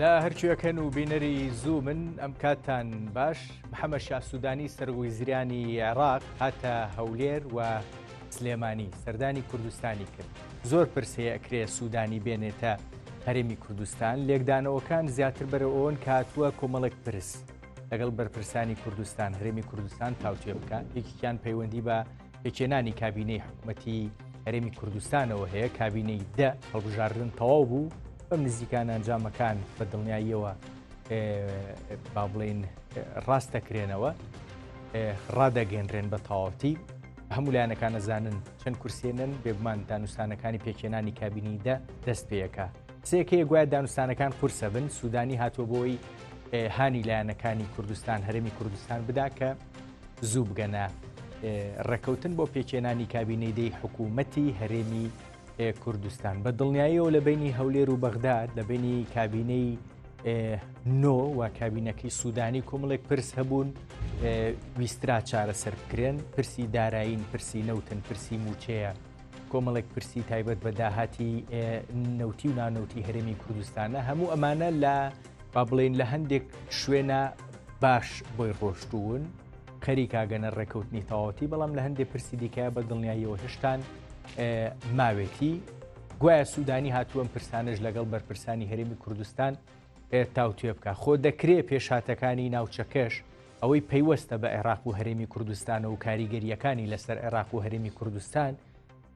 لە هەرکوێکەن و بینەری زوو من ئەم کاتتان باش محەممەد شاسوودانی سەرۆکوەزیرانی عێراق هاتە هەولێر و سلێمانی سەردانی کوردستانی کرد زۆر پرس هەیە ئەکرێ سوودانی بێنێتە هەرێمی کوردستان لێکدانەوەکان زیاتر بەرەو ئەوەن کە هاتووە کۆمەڵێک پرس لەگەڵ بەرپرسانی کوردستان هەرێمی کوردستان تاوتوێ بکات یەکێکیان پەیوەندی بە پێکهێنانی کابینەی حکوومەتی هەرێمی کوردستانەوە هەیە کابینەی دە هەڵبژاردن تەواو بوو بەم نزیکان ئەنجامەکان بە دڵنیاییەوە با بڵین ڕاست دەکرێنەوە ڕادەگەنرێن بە تەواوەتی هەموو لایەنەکان ئەزانن چەند کورسێنن بێگومان دانوستانەکانی پێکهێنانی کابینەی دە دەست پێەکە سێکەیە گوایە دانوستانەکان قورسە بن سوودانی هاتووە بۆی هانی لایەنەکانی کوردستان هەرێمی کوردستان بدا کە زوو بگەنە ڕێککەوتن بۆ پێکهێنانی کابینەی دەی حکوومەتی هەرێمی کوردستان بە دڵنیاییەوە لە بینی هەولێر و بەغداد لە بینی کابینەی نۆ و کابینەکەی سوودانی کۆمەڵێک پرس هەبوون ویسترا چارەسەر بکرێن پرسی دارایین پرسی نەوتن پرسی موچەیە کۆمەڵێک پرسی تایبەت بە داهاتی نەوتی و نانەوتی هەرێمی کوردستانە هەموو ئەمانە لە با بڵین لە هەندێک شوێنە باش بۆی ڕۆشتوون خەریکاگەنە ڕێکەوتنی تەواوەتی بەڵام لە هەندێک پرسی دیکە بە دڵنیاییەوە هێشتان ماوێتی گوایە سوودانی هاتووە ئەم پرسانەش لەگەڵ بەرپرسانی هەرێمی کوردستان تاوتوێ بکە خۆ دەکرێ پێشهاتەکانی ناوچەکەش ئەوەی پەیوەستە بە عێراق و هەرێمی کوردستان و کاریگەریەکانی لەسەر عێراق و هەرێمی کوردستان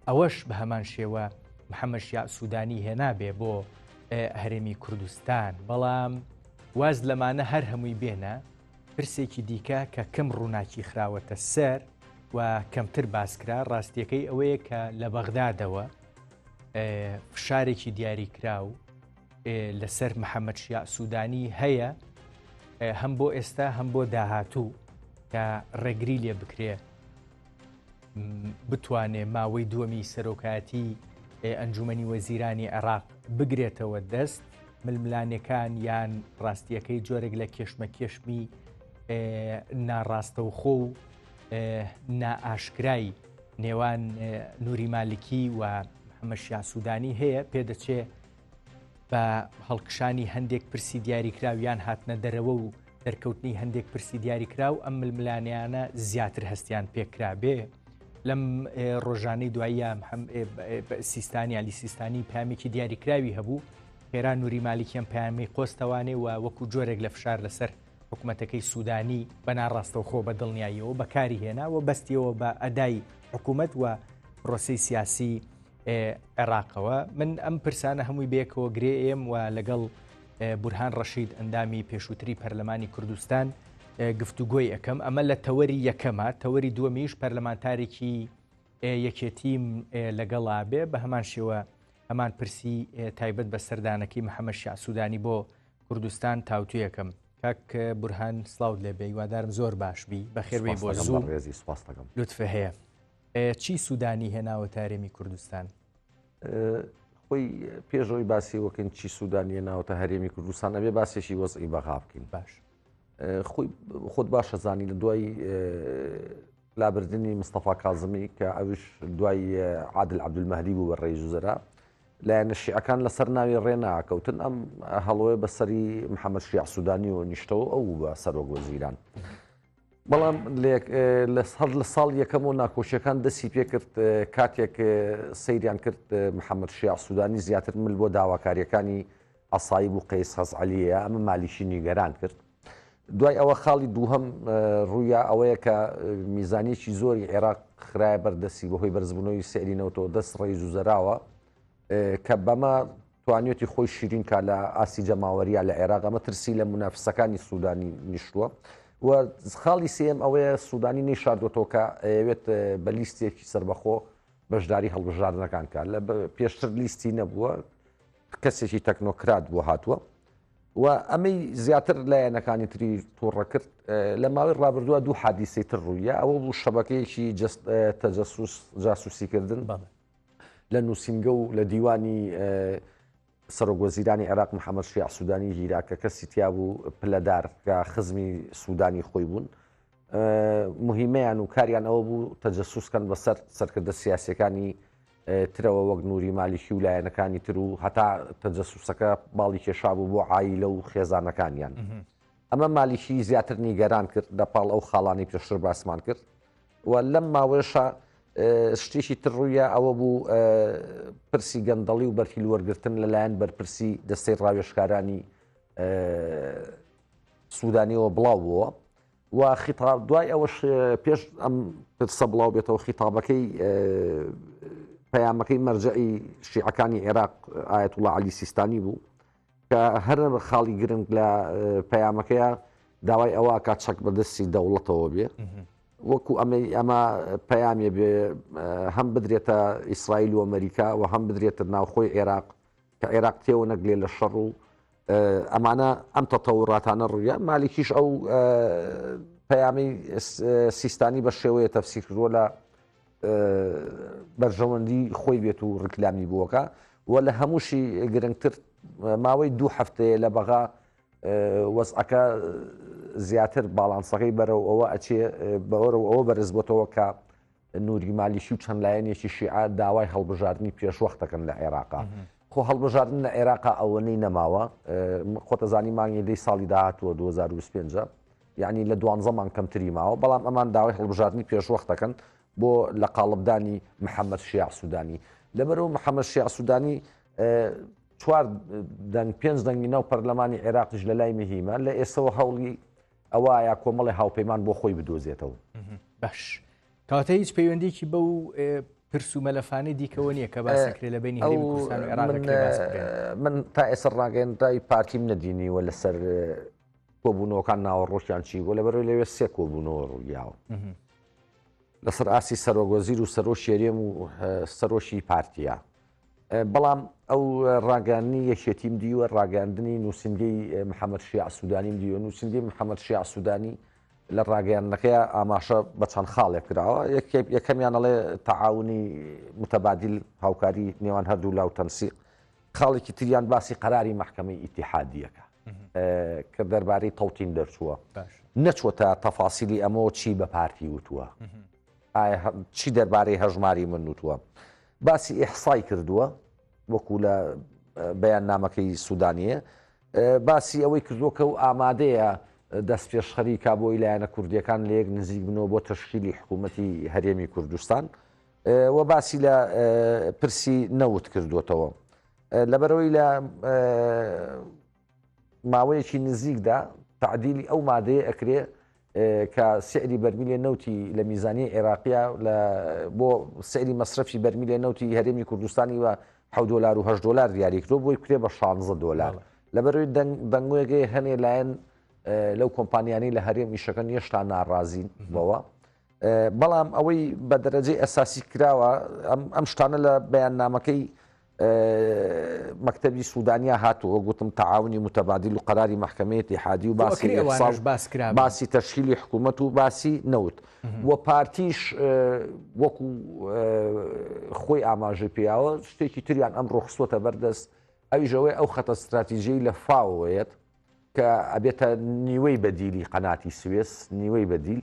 ئەوەش بە هەمان شێوە محەممەد شیاع سوودانی هێنابێ بۆ هەرێمی کوردستان بەڵام واز لەمانە هەر هەمووی بێنە پرسێکی دیکە کە کەم ڕووناکی خراوەتە سەر و کەمتر باسکرا ڕاستیەکەی ئەوەیە کە لە بەغدادەوە فشارێکی دیاریکراو لەسەر محەممەد شیاع سوودانی هەیە هەم بۆ ئێستا هەم بۆ داهاتوو کە ڕێگری لێ بکرێ بتوانێ ماوەی دووەمی سەرۆکایەتی ئەنجومەنی وەزیرانی عێراق بگرێتەوە دەست ململانێکان یان ڕاستیەکەی جۆرێک لە کێشمەکێشمی ناڕاستەوخۆ و نائاشکرای نێوان نوری مالکی و محەممەد شیاع سوودانی هەیە پێدەچێ بە هەڵکشانی هەندێک پرسی دیاریکراو یان هاتنە دەرەوە و دەرکەوتنی هەندێک پرسی دیاریکراو ئەم ململانێیانە زیاتر هەستیان پێکرابێ لەم ڕۆژانەی دواییە سیستانی علی سیستانی پامێکی دیاریکراوی هەبوو خێرا نوری مالیکیان پامی قۆستەوانێ و وەکو جۆرێک لە فشار لەسەر حکوومەتەکەی سوودانی بە ناڕاستەوخۆ بە دڵنیاییەوە بەکاری هێنا و بەستیەوە بە ئەدای حکوومەت و پرۆسی سیاسی عێراقەوە من ئەم پرسانە هەمووی بەیەکەوە گرێ ئێم و لەگەڵ بورهان ڕەشید ئەندامی پێشووتری پەرلەمانی کوردستان گفتوگۆی ئەەکەم ئەمە لە تەوەری یەکەمە تەوەری دووەمیش پەرلەمانتارێکی یەکێتیم لەگەڵا بێ بە هەمان شێوە هەمان پرسی تایبەت بە سەردانەکەی محەممەد شیاع سوودانی بۆ کوردستان تاوتوێکەم کاک بورهان سلااو لێ بێ هیوادارم زۆر باش بی بەخێربێی بۆ زوو ڕێزی سپاستەکەم لوتفە هەیە چی سوودانی هێناوەتە هەرێمی کوردستان؟ خۆی پێشەوەی باسی وەکەین چی سوودانی هێناوەتە هەرێمی کوردستان ئەبێ باسێکی وەزعی بەغا بکەین باش خۆی خۆت باشە زانی لە دوای لابردنی مستەفا کازمی کە ئەوش دوای عادل عەبدولمەهدی بوو بە ڕێی وزەرا لایەنە شیعەکان لەسەر ناوی ڕێ ناکەوتن ئەم هەڵۆیە بەسەری محەممەد شیع سوودانی و نیشتەوە ئەو بە سەرۆک وەزیران. بەڵام هەر لە ساڵ یەکەم و ناکۆکیەکان دەستی پێکرد کاتێک سەیریان کرد محەممەد شیاع سوودانی زیاتر مل بۆ داواکاریەکانی عەسایب و قەیس خەزعەلیە ئەمە مالیکی نیگەران کرد. دوای ئەوە خاڵی دووهەم ڕوویا ئەوەیە کە میزانیەکی زۆری عێراق خرایە بەردەستی بەهۆی بەرزبوونەوەی سعری نەوتەوە دەست ڕێز و زەراوە کە بەمە توانیویەتی خۆی شیرین کا لە ئاستی جەماوەرییا لە عێراق، ئەمە ترسی لە مونافسەکانی سودانی نیشتووە و خاڵی سێیەم ئەوەیە سودانی نەیشاردووەتەوە کە ئەیەوێت بە لیستێکی سەربەخۆ بەشداری هەڵبژاردنەکان کا، لە پێشتر لیستی نەبووە کەسێکی تەکنۆکرات بووە هاتووە و ئەمەی زیاتر لایەنەکانی تری تووڕە کرد لە ماوەی ڕابردووە دوو حادیسەی تر ڕوویە ئەوە بوو شەبەکەیەکی تەجەسوس جاسوسیکردن لە نووسینگە و لە دیوانی سەرۆک وەزیرانی عێراق محەممەد شیع سوودانی گیرا کە کەسی تیا بوو پلەدار کە خزمی سوودانی خۆی بوون مهمەیان و کاریان ئەوە بوو تەجەسوسکەن بەسەر سەرکردە سیاسەکانی ترەوە وەک نوری مالیکی و لایەنەکانی تر و هەتا تەجەسوسەکە باڵی کێشابوو بۆ عایلە و خێزانەکانیان. ئەمە مالیکی زیاتر نیگەران کرد لە پاڵ ئەو خاڵانەی پێشتر باسمان کرد و لەم ماوەیەشا شتێکی تر ڕوویا ئەوە بوو پرسی گەندەڵی و بەرتیل وەرگرتن لەلایەن بەرپرسی دەستەی ڕاوێژکارانی سوودانیەوە بڵاو بووە و خیتاب دوای ئەوەش پێش ئەم پرسە بڵاو بێتەوە خیتابەکەی پەیامەکەی مەرجعی شیعەکانی عێراق ئایەتوڵا عەلی سیستانی بوو کە هەر خاڵی گرنگ لە پەیامەکەیە داوای ئەوە کا چەک بەدەستی دەوڵەتەوە بێ وەکو ئەمەی ئەمە پەیامێ بێ هەم بدرێتە ئیسرائیل و ئەمریکا و هەم بدرێتە ناوخۆی عێراق کە عێراق تێوە نەگلێ لە شەڕ و ئەمانە ئەم تەتەوراتانە ڕوویە مالیکیش ئەو پەیامی سیستانی بە شێوەیە تەفسیر کردووە لە بەرژەوەندی خۆی بێت و ڕیکلامی بووەکە و لە هەمووشی گرنگتر ماوەی دوو هەفتەیە لە بەغا وەزعەکە زیاتر باڵانسەکەی بەرەو ئەوە ئەچێ بەوەرەوە ئەوە بەرز بۆتەوە کە نوری مالیکی و چەند لایەنێکی شیعە داوای هەڵبژاردنی پێشوەخت دەکەن لە عێراقا. خۆ هەڵبژاردن لە عێراقا ئەوەنەی نەماوە، خۆتەزانی مانگی دەی ساڵی داهاتووە 2025 یعنی لە دوانزە مانگ کەمتری ماوە، بەڵام ئەمان داوای هەڵبژاردنی پێشوەخت دەکەن بۆ لە قاڵبدانی محەممەد شیاع سوودانی. لەبەرئەوە محەممەد شیاع سوودانی چوار دەنگ پێنج دەنگی ناو پەرلەمانی عێراقیش لە لای مهیمە لە ئێستەوە هەوڵی ئەوایە کۆمەڵی هاوپەیمان بۆ خۆی بدۆزێتەوە. باش کەواتە هیچ پەیوەندیکی بەو پرس و مەلەفانەی دیکەوە نییە کە باسەکرێ لە بینی هەرێمی کوردستان و عێراق من تا ئێستا ڕاگەیەنراوی پارتیم نەدینیوە لەسەر کۆبوونەوەکان ناوەڕۆکیان چی بوو لەبەرەوەی لەوێ سێ کۆبوونەوە ڕوویاوە لەسەر ئاستی سەرۆک وەزیر و سەرۆکی هەرێم و سەرۆکی پارتیا بەڵام ئەو ڕاگەیاندنی یەکێتیم دیوە، ڕاگەیاندنی نووسینگەی محەمەد شیاع سوودانیم دیوە، نووسینگەی محەمەد شیاع سوودانی لە ڕاگەیاندنەکەیا ئاماژە بە چەند خاڵێک کراوە، یەکەمیان ئەڵێ تەعاونی متەبادیل، هاوکاری نێوان هەردوو لا و تەنسیق، خاڵێکی تریان باسی قەراری مەحکەمەی ئیتیحادییەکە کە دەربارەی تەوتین دەرچووە، نەچووەتە تەفاسیلی ئەمەوە چی بە پارتی وتووە. ئایا چی دەربارەی هەژماری من وتووە؟ باسی ئیحسای کردووە وەکو لە بەیاننامەکەی سوودانییە باسی ئەوەی کردووە کە و ئامادەیە دەستپێشخەری کا بۆی لایەنە کوردیەکان لە یەک نزیک بنەوە بۆ تەشکیلی حکوومەتی هەرێمی کوردستان و باسی لە پرسی نەوت کردووەتەوە لەبەرەوەی لە ماوەیەکی نزیکدا تەعدیلی ئەو مادەیە ئەکرێ کە سعری بەرمیلێ نەوتی لە میزانیە عێراقیە لە بۆ سعری مەسرەفی بەرمیلێ نەوتی هەرێمی کوردستانی وە 7 دلار و 8 دلار دیاری کرۆ بۆی بکرێ بە 16 دلار لەبەرەوەی دەنگۆیەکەی هەنێ لایەن لەو کۆمپانیانی لە هەرێم ئیشەکەن هێشتا ناڕازین بەوە بەڵام ئەوەی بە دەرەجەی ئەساسی کراوە ئەم شتانە لە بەیاننامەکەی مەکتەبی سودانیا هاتووە گوتم تەعاونی متبادل و قەراری مەحکەمەی ئیتیحادی و باسی ئیحساس باسی تەشکیلی حکوومەت و باسی نەوت و پارتیش وەکو خۆی ئاماژەی پیاوە شتێکی تریان ئەمڕۆ خستووەتە بەردەست ئەویش ئەوەی ئەو خەتە ستراتیژیەی لە فاوەیەت کە ئەبێتە نیوەی بەدیلی قەناتی سوێس نیوەی بەدیل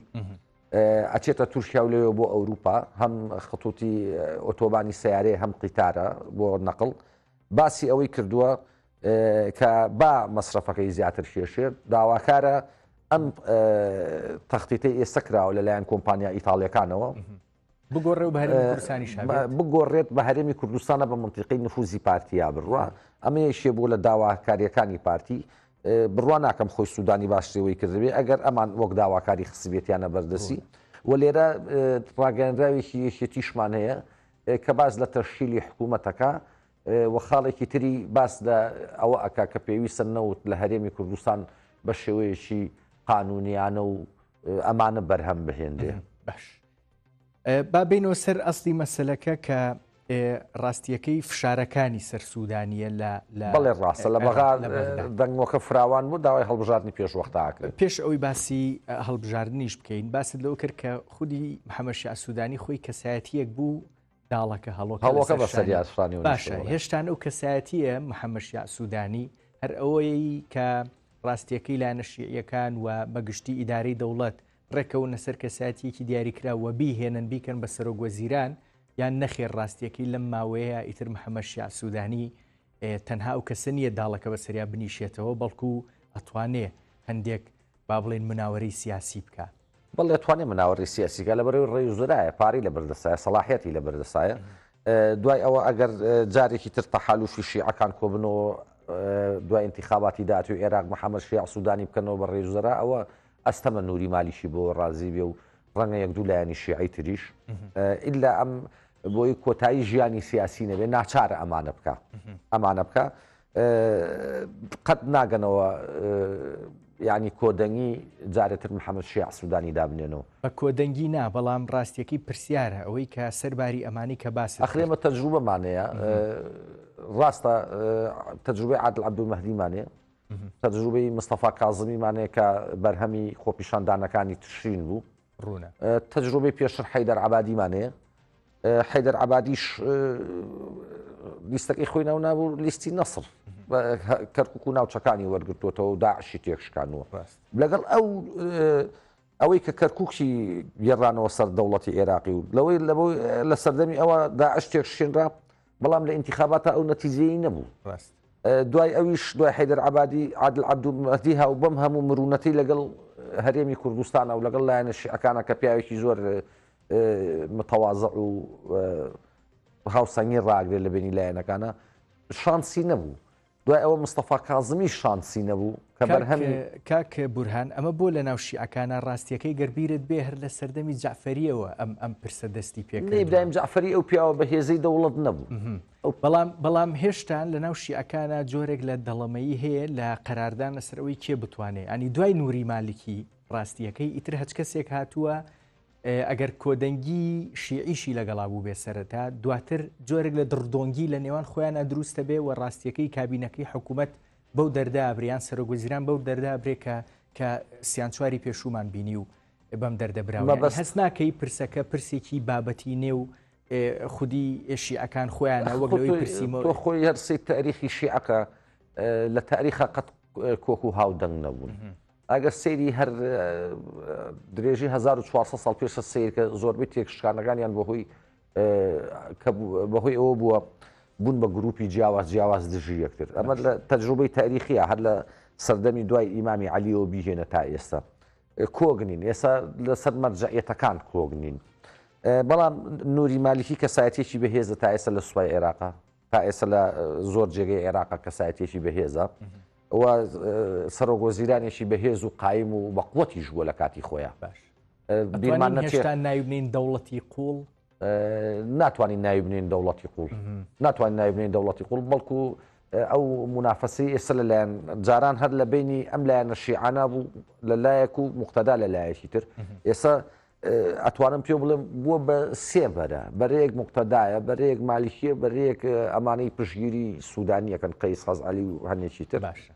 ئەچێتە تورکیا و لەوێ بۆ ئەوروپا هەم خطوتی ئۆتۆبانی سیارەیە هەم قیتارە بۆ نەقڵ باسی ئەوەی کردووە کە با مەسرەفەکەی زیاتر کێشێت داواکارە ئەم تەختیتەی ئێستا کراوە لەلایەن کۆمپانیا ئیتاڵیەکانەوە بگۆڕێ و بە هەرێمی کوردستانیش هەبێت. بگۆڕێت بە هەرێمی کوردستانە بە مەنتیقەی نفوزی پارتیا بڕوا ئەمە یەکێ بوو لە داواکاریەکانی پارتی بڕوا ناکەم خۆی سوودانی باشترەوەی کردبێ ئەگەر ئەمان وەک داواکاری خستبێتیانە بەردەسی و لێرە ڕاگەیەنراوێکی یەکێتیشمان هەیە کە باس لە تەشکیلی حکوومەتەکە و خاڵێکی تری باس لە ئەوە ئەکا کە پێویستە نەوت لە هەرێمی کوردستان بە شێوەیەکی قانونیانە و ئەمانە بەرهەم بهێنرێ. باش با بینەوە سەر ئەسلی مەسلەکە کە ڕاستیەکەی فشارەکانی سەر سوودانیە لە بەڵێ ڕاستە لە بەغا دەنگۆکە فراوان بوو داوای هەڵبژاردننی پێشوەختاکرد پێش ئەوی باسی هەڵبژاردنیش بکەین باست لەوە کرد کە خودی محەممەد شیاع سوودانی خۆی کەسایەتیەک بوو داڵەکە هەڵۆکە هەڵۆکە بەسەر شانی باشە هێشتان ئەو کەسایەتیە محەممەد شیاع سوودانی هەر ئەوەی کە ڕاستیەکەی لایەنە شیعیەکان و بەگشتی ئیدارەی دەوڵەت ڕێکەونە سەر کەسایەتیەکی دیاریکراو و بیهێنن بیکەن بە سەرۆک وەزیران. یان نەخێر ڕاستیەکەی لەم ماوەیە ئیتر محەممەد شیاع سوودانی تەنها ئەو کەسە نییە داڵەکە بەسەریا بنیشێتەوە بەڵکو ئەتوانێ هەندێک با بڵێن مناوەرەی سیاسی بکە. بەڵێ ئەتوانێ مناوەرەی سیاسی بکا لەبەرئەوەی ڕێوزرایە پارەی لەبەردەستایە سەڵاحیەتی لەبەردەستایە دوای ئەوە ئەگەر جارێکی تر تەحالوفی شیعەکان کۆبنەوە دوای ئینتیخاباتی داهاتووی عێراق محەمەد شیاع سودانی بکەنەوە بە ڕێوزرا ئەوە ئەستەمە نوری مالیکی بۆ ڕازی بێ و ڕەنگە یەک دوو لایەنی شیعی تریش ئللا ئەم بۆی کۆتایی ژیانی سیاسی نەبێ ناچارە ئەمانە بکە ئەمانە بکە قەت ناگەنەوە ینی کۆدەنگی جارێتر محەممەد شیع سوودانی دابنێنەوە. بە کۆدەنگی نا، بەڵام ڕاستیەکەی پرسیارە ئەوەی کە سەرباری ئەمانەی کە باست کرد. ئەخر ئێمە تەجروبەمان هەیە، ڕاستە تەجروبەی عادل عەبدولمەهدیمان هەیە، تەجروبەی مستەفا کازمیمان هەیە کە بەرهەمی خۆپیشاندانەکانی تشرین بوو، ڕوونە. تەجروبەی پێشتر حەیدەر عەبادیمان هەیە، حەیدەر عەبادیش لیستەکەی خۆی ناو نابوو لیستی نەسڕ کەرکک و ناوچەکانی وەرگرتووەتەوە و داعشی تێکشکانوە لەگەڵ ئەو ئەوەی کە کەرککی گێڕانەوە سەر دەوڵەتی عێراقی و لەوەی لە سەردەمی ئەوە داعش تێکشێنرا بەڵام لە ئینتخاباتە ئەو نەتیجەی نەبوو ڕاست دوای ئەویش دوای حەیدەر عەبادی عادل عەبدولمەهدی هاو بەم هەموو مرونەتی لەگەڵ هەرێمی کوردستانە و لەگەڵ لایەنە شیعەکانە کە پیاوێکی زۆر متەوازع و هاوسەنگی ڕاگرێت لە بینی لایەنەکانە شانسی نەبوو دوای ئەوە مستەفا کازمی شانسی نەبوو کە بەرهەمی کاک بورهان ئەمە بۆ لە ناو شیعەکانە ڕاستیەکەی گەر بیرت بێ هەر لە سەردەمی جەعفەریەوە ئەم ئەم پرسە دەستی پێ کرد ئیبراهیم جەعفەری ئەو پیاوە بەهێزەی دەوڵەت نەبوو بەڵام بەڵام هێشتان لە ناو شیعەکانە جۆرێک لە دەڵەمەیی هەیە لە قەراردان لەسەر ئەوەی کێ بتوانێ ئەنی دوای نوری مالکی ڕاستیەکەی ئیتر هەچ کەسێک هاتووە ئەگەر کۆدەنگی شیعیشی لەگەڵا بووبێ سەرەتا، دواتر جۆرێک لە دڕدۆنگی لە نێوان خۆیانا دروست دەبێ و ڕاستییەکەی کابینەکەی حکوومەت بەو دەردە ئەبرێ یان سەرۆکوەزیران بەو دەردە ئەبرێ کە کە سیان چواری پێشوومان بینی و بەم دەردە براوە. یانی مەبەست هەست ناکەی پرسەکە پرسێکی بابەتی نێو خودی شیعەکان خۆیانە وەک خۆ لەوەی تۆ پرسی تۆ خۆی هەر سەیر تاریخی شیعەکە لە تاریخا قەت کۆک و هاودەنگ نەبوون. ئەگەر سەیری هەر درێژی 1400 ساڵ پێشە سیر کە زۆربەی تێکشکانەکانیان بەهۆی کە بەهۆی ئەوە بووە بوون بە گروپی جیاواز جیاواز دژی یەکتر ئەمە لە تەجروبەی تاریخیە هەر لە سەردەمی دوای ئیمامی عەلیەوە بیهێنە تا ئێستا کۆگنین ئێستا لەسەر مەرجعیەتەکان کۆگنین بەڵام نوری مالیکی کەسایەتێکی بەهێزە تا ئێستا لە سوپای عێراقا تا ئێستا لە زۆر جێگەی عێراقا کەسایەتێکی بەهێزە و سەرۆک وەزیرانێکی بەهێز و قایم و بەقوەتیش بووە لە کاتی خۆیان. باش. بیرمان هێشتا ناوی بنین دەوڵەتی قوڵ؟ ناتوانین ناوی بنین دەوڵەتی قوڵ ناتوانین ناوی بنین دەوڵەتی قوڵ بەڵکو ئەو منافەسی ئێستا لەلایەن جاران هەر لە بینی ئەم لایەنە شیعانە بوو لە لایەک و مقتەدا لە لایەکی تر ئێستا ئەتوانم پێ بڵێم بووە بە سێ بەرە، بەرەیەک موقتەدایە، بەرەیەک مالیکیە، بەرەیەک ئەمانەی پشتگیری سودانیەکەن قەیس خەزعەلی و هەنێکی تر. باشە.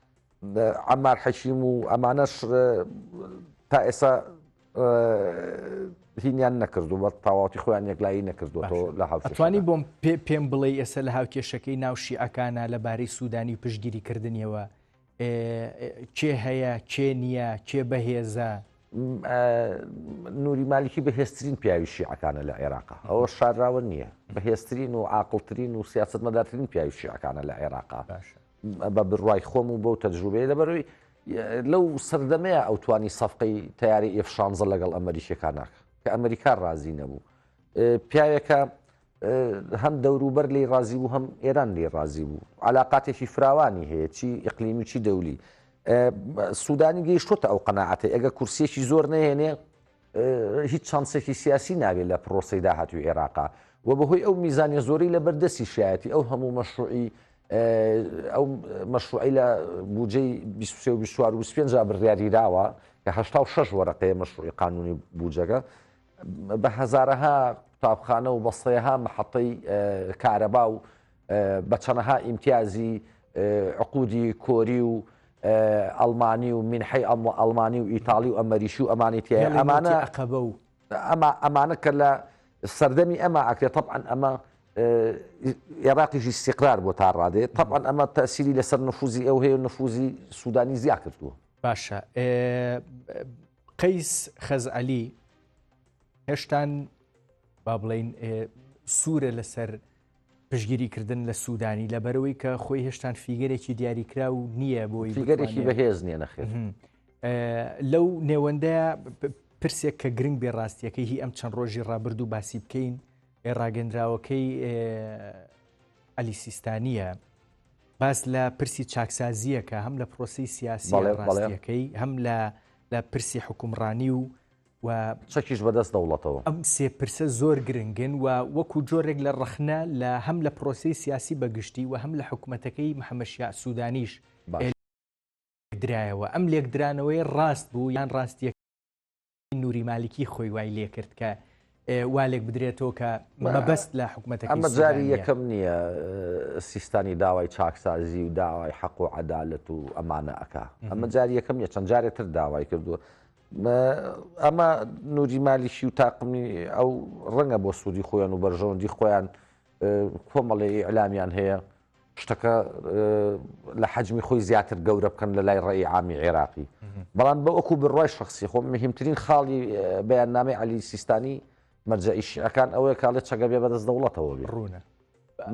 عەمار حەکیم و ئەمانەش تا ئێستا هینیان نەکردو بە تەواوەتی خۆیان یەکلایی نەکردوەوە لە هاوکێشەکە. ئەتوانی بۆم پێم بڵێ ئێستا لە هاوکێشەکەی ناو شیعەکانە لەبارەی سودانی و پشتگیریکردنیەوە کێ هەیە کێ نییە کێ بەهێزە؟ نوری مالکی بەهێزترین پیاوی شیعەکانە لە عێراقا ئەوە شارراوە نییە بەهێزترین و عاقڵترین و سیاستمەدارترین پیاوی شیعەکانە لە عێراقا بە بڕوای خۆم و بەو تەجروبەیە لەبەرەوەی لەو سەردەمەیە ئەو توانی سەفقەی تیاری ئێف شانزە لەگەڵ ئەمریکیەکان ناکە کە ئەمریکا ڕازی نەبوو پیاوێکە هەم دەوروبەر لێی ڕازی بوو هەم ئێران لێی ڕازی بوو علاقاتێکی فراوانی هەیە چی ئیقلیمی چی دەولی سوودانی گەیشتۆتە ئەو قەناعەتەی ئەگەر کورسیەکی زۆر نەهێنێ هیچ چانسێکی سیاسی نابێت لە پرۆسی داهاتوی عێراقا و بەهۆی ئەو میزانیە زۆری لە بەردەستی شایەتی ئەو هەموو مەشروعی ئەو مەشروعی لە بودجەی 23 و 24 و 25 بڕیاریراوە کە 86 وەرەقەیە مەشروعی قانونی بودجەکە بە هەزارەها قوتابخانە و بە سەیەها مەحەتەی کارەبا و بە چەنەها ئیمتیازی عقودی کۆری و ئەڵمانی و مینحەی ئەڵمانی و ئیتاڵی و ئەمەریشی و ئەمانی تیایە ئەمانە عەقەبە و ئەمە ئەمانە کە لە سەردەمی ئەمە ئەکرێ تەبعەن ئەمە عێراقیش ئیستیقرار بۆ تا ڕادێ تەبعەن ئەمە تەسیری لەسەر نفوزی ئەو هەیە و نفوزی سوودانی زیا کردووە. باشە قەیس خەزعەلی هێشتان با بڵین سوورە لەسەر پشتگیری کردن لە سوودانی لەبەرەوەی کە خۆی هێشتان فیگەرێکی دیاریکراو نییە بۆی فیگەرێکی بەهێز نییە نەخێر. لەو نێوەندەیە پرسێک کە گرنگ بێ ڕاستیەکەی هی ئەم چەند ڕۆژی ڕابردوو باسی بکەین ڕاگەندراوەکەی عەلی سیستانیە باس لە پرسی چاکسازیەکە هەم لە پرۆسی سیاسی ڕاستیەکەی هەم لە لە پرسی حکومڕانی و و چەکیش بەدەست دەوڵەتەوە. ئەم سێ پرسە زۆر گرنگن و وەکو جۆرێک لە ڕەخنە لە هەم لە پرۆسەی سیاسی بە گشتی و هەم لە حکومەتەکەی محەمەد شیاع سودانیش لێکدرایەوە. ئەم لێکدرانەوەیە ڕاست بوو یان ڕاستیەکەی نوری مالیکی خۆی وای لێکرد کە وا لێک بدرێتەوە کە مەبەست لە حکومەتەکەی ئەمە جاری یەکەم نییە سیستانی داوای چاکسازی و داوای حەق و عەدالەت و ئەمانە ئەکا. ئەمە جاری یەکەم نییە، چەند جارێ تر داوای کردووە. ئەمە نوری مالیکی و تاقمی ئەو ڕەنگە بۆ سوودی خۆیان و بەرژەوەندی خۆیان کۆمەڵی ئیعلامیان هەیە شتەکە لە حەجمی خۆی زیاتر گەورە بکەن لە لای ڕێی عامی عێراقی بەڵام بە وەکو بڕای شخصی خۆم مهمترین خاڵی بەیاننامەی علی سیستانی مەرجەعی شیعەکان ئەوەیە کاڵێ چەگە بێ بەدەست دەوڵەتەوە بێ ڕوونە.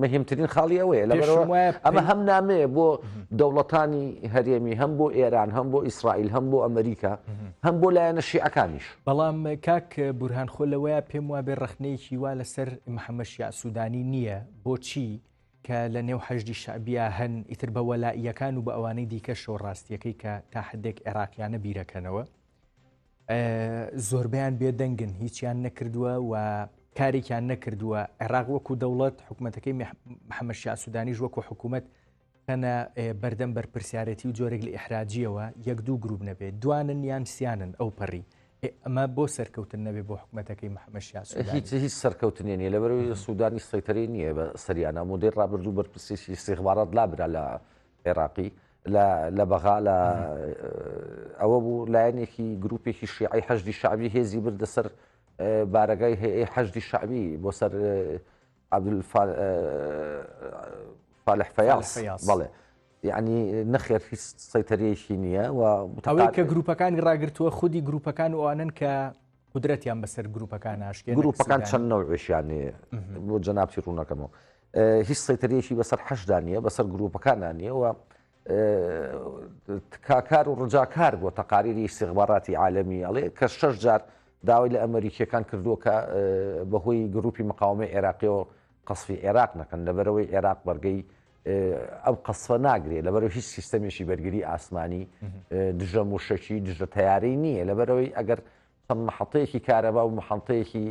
مهمترین خاڵی ئەوەیە لەبەرەوە ئەمە هەم نامەیە بۆ دەوڵەتانی هەرێمی هەم بۆ ئێران هەم بۆ ئیسرائیل هەم بۆ ئەمریکا هەم بۆ لایەنە شیعەکانیش. بەڵام کاک بورهان خۆ لەوەیە پێم وابێ ڕەخنەیەکی وا لەسەر محەممەد شیاع سوودانی نییە بۆچی کە لە نێو حەشدی شەعبیا هەن ئیتر بە وەلائیەکان و بە ئەوانەی دیکەشەوە ڕاستیەکەی کە تا حدێک عێراقیانە بیرەکەنەوە زۆربەیان بێدەنگن هیچیان نەکردووە و کارێکیان نەکردووە عێراق وەکو دەوڵەت حکوومەتەکەی محەممەد شیاع سوودانیش وەکو حکوومەت خەنە بەردەم بەرپرسیارەتی و جۆرێک لە ئیحراجیەوە یەک دوو گروپ نەبێت دوانن یان سیانن ئەو پەڕی ئەمە بۆ سەرکەوتن نەبێ بۆ حکوومەتەکەی محەممەد شیاع سوودانی هیچ هیچ سەرکەوتنێ نیە لەبەرەوەی سوودانی سەیتەرەی نییە بە سەریانە مودەی ڕابردوو بەرپرسێکی ئیستیخبارات لابرا لە عێراقی لە لە بەغا لە ئەوە بوو لایەنێکی گروپێکی شیعی حەشدی شەعبی هێزی بردە سەر بارەگای هەیئەی حەشدی شەعبی بۆ سەر عەبدول فالح فەیاس بەڵێ یعنی نەخێر هیچ سەیتەرەیەکی نییە و ئەوەی کە گروپەکانی ڕاگرتووە خودی گروپەکان و ئەوانن کە قودرەتیان بەسەر گروپەکان ناشکێن گروپەکان چەند نەوعێکیان هەیە بۆ جەنابتی ڕوونەکەمەوە هیچ سەیتەرەیەکی بەسەر حەشدا نییە بەسەر گروپەکاندا نییە و تکاکار و ڕجاکار بۆ تەقاریری ئیستیخباراتی عالەمی ئەڵێ کە شەش جار داوای لە ئەمریکیەکان کردووە کە بەهۆی گروپی مقاومەی عێراقیەوە قەسفی عێراق نەکەن لەبەرەوەی عێراق بەرگەی ئەم قەسفە ناگرێت لەبەرەوە هیچ سیستەمێکی بەرگری ئاسمانی دژە موشەکی دژە تەیارەی نییە لەبەرەوەی ئەگەر چەند محەتەیەکی کارەبا و محەتەیەکی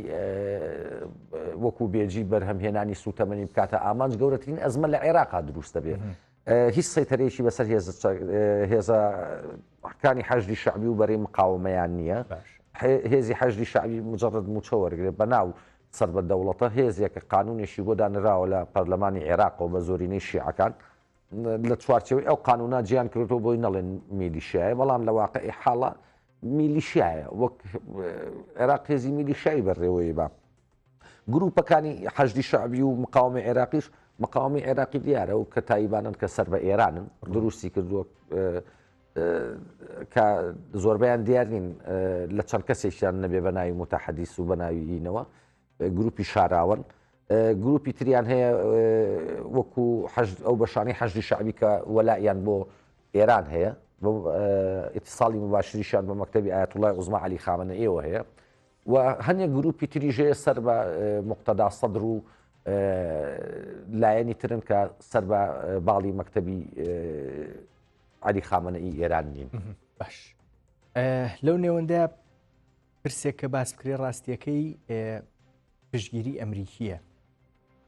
وەکو بێجی بەرهەمهێنانی سوتەمەنی بکاتە ئامانج گەورەترین ئەزمە لە عێراقا دروست دەبێت هیچ سەیتەرەیەکی بەسەر هێزەکانی حەشدی شەعبی و بەرەی مقاومەیان نییە هێزی حەشدی شەعبی مجرد موچە وەرگێت بە ناو سەر بە دەوڵەتە هێزێکە قانونێکی بۆ دانراوە لە پەرلەمانی عێراقەوە بە زۆرینەی شیعەکان لە چوارچێوەی ئەو قانونا جیان کردەوە بۆی نەڵێن میلیشیایە بەڵام لە واقعی حاڵە میلیشیایە وەک عێراق هێزی میلیشیایی بەڕێوەی بە گروپەکانی حەشدی شەعبی و مقاومەی عێراقیش مقاومەی عێراقی دیارە و کە تایبانن کە سەر بە ئێرانن دروستی کردووە کە زۆربیان دیار نین لە چەند کەسێکیان نەبێ بە ناوی متحدیس و بە ناوی ئینەوە گروپی شاراوەن گروپی تریان هەیە وەکو ئەو بەشانی حەشدی شەعبی کە وەلایان بۆ ئێران هەیە ئیتساڵی مباشریشیان بە مەکتەبی ئایەتوڵای عوزما عەلی خامنەئیەوە هەیە و هەندێک گروپی تریش هەیە سەر بە مقتەدا سەدر و لایەنی ترن کە سەر بە باڵی مەکتەبی عەلی خامنەئی ئێران نین. باش لەو نێوەندە پرسێک کە باس بکرێ ڕاستیەکەی پشتگیری ئەمریکیە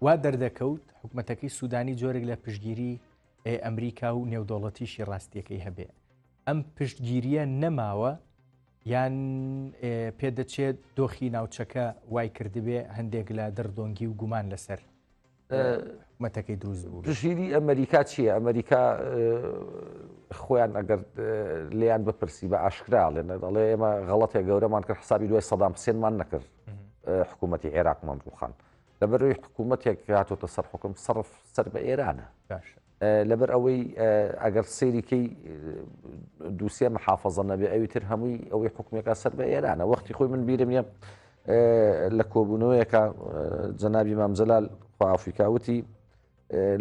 وا دەردەکەوت حکوومەتەکەی سوودانی جۆرێک لە پشتگیری ئەمریکا و نێودەوڵەتیشی ڕاستیەکەی هەبێ ئەم پشتگیریە نەماوە یان پێدەچێت دۆخی ناوچەکە وای کردبێ هەندێک لە دڕدۆنگی و گومان لەسەر حکومەتەکەی دروست بوو. پشتگیری ئەمریکا چییە؟ ئەمریکا خۆیان ئەگەر لێیان بپرسی بە ئاشکرا ئەڵێن ئەڵێ ئێمە غەڵەتێک گەورەمان کرد حسابی دوای سەدام حسێنمان نەکرد حکوومەتی عێراقمان ڕوخان لەبەرەوەی حکوومەتێک هاتۆتە سەر حکوم سەرف سەر بە ئێرانە لەبەر ئەوەی ئەگەر سەیریکەی دووسێ محافظە نەبێ ئەوی تر هەمووی ئەوەی حکومێکە سەر بە ئێرانە وەختی خۆی من بیرم نیە. لە کۆبوونەوەیەکە جەنابی مام جەلال خوا عەفوی کا وتی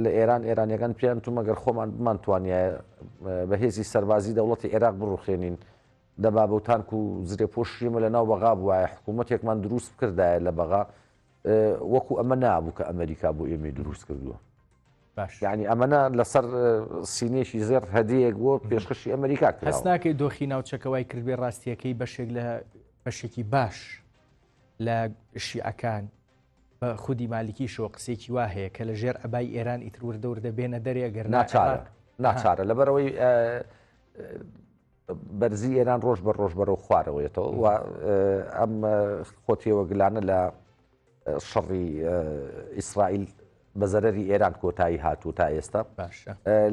لە ئێران ئێرانیەکان پێیان تو مەگەر خۆمان بمانتوانیایە بە هێزی سەربازی دەوڵەتی عێراق بڕوخێنین دەبابە و تانک و زرێپۆشی ئێمە لە ناو بەغا بوایە حکوومەتێکمان دروست بکردایە لە بەغا وەکو ئەمە نابوو کە ئەمریکا بۆ ئێمەی دروست کردووە باش یعنی ئەمەە لەسەر سینێکی زێڕ هەدەیەک بۆ پێشکەشی ئەمریکا هەست کراوە. ناکەی دۆخی ناوچەکە وای کردبێ ڕاستیەکەی بەشێک لە بەشێکی باش لە شیعەکان بە خودی مالکیشەوە قسێکی وا هەیە کە لە ژێر عەبای ئێران ئیتر وردە وردە بێنە دەرێ ئەگەر نا ناچارە عێراق ناچارە لەبەرئەوەی بەرزی ئێران ڕۆژ بە ڕۆژ بەرەو خوارەوەیەتەوە و ئەم خۆتێوەگلانە لە شەڕی ئیسرائیل بە زەرەری ئێران کۆتایی هاتوو تا ئێستا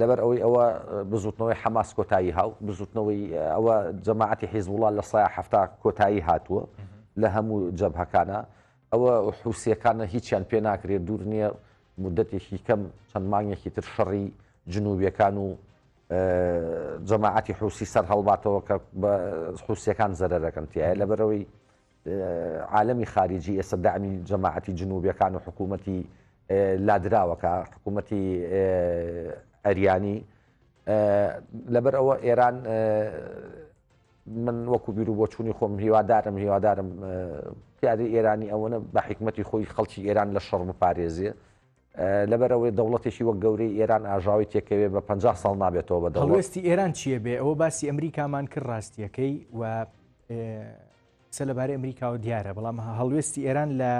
لەبەر ئەوەی ئەوە بزوتنەوەی حەماس کۆتایی هاو بزوتنەوەی ئەوە جەماعەتی حیزبوڵا لە سای هەفتا کۆتایی هاتووە لە هەموو جەبهەکانە ئەوە حوسیەکانە هیچیان پێ ناکرێت دوور نییە مدەتێکی کەم چەند مانگێکی تر شەڕی جنوبیەکان و جەماعەتی حوسی سەر هەڵباتەوە کە بە حوسیەکان زەرەرەکەن تایە لەبەرەوەی عالەمی خاریجی ئێستا دەعمی جەماعەتی جنوبیەکان و حکوومەتی لادراوەکە حکوومەتی ئەریانی لەبەر ئەوە ئێران من وەکو بیر و بۆچوونی خۆم هیوادارم هیوادارم پیادی ئێرانی ئەوەنە بە حکمەتی خۆی خەڵکی ئێران لە شەڕ بپارێزێ لەبەرئەوەی دەوڵەتێکی وەک گەورەی ئێران ئاژاوەی تێکەوێ بە 50 ساڵ نابێتەوە بە دەوڵەت. هەڵوێستی ئێران چییە بێ ئەوە باسی ئەمریکامان کرد ڕاستیەکەی و قسە لەبارەی ئەمریکاوە دیارە بەڵام هەڵوێستی ئێران لە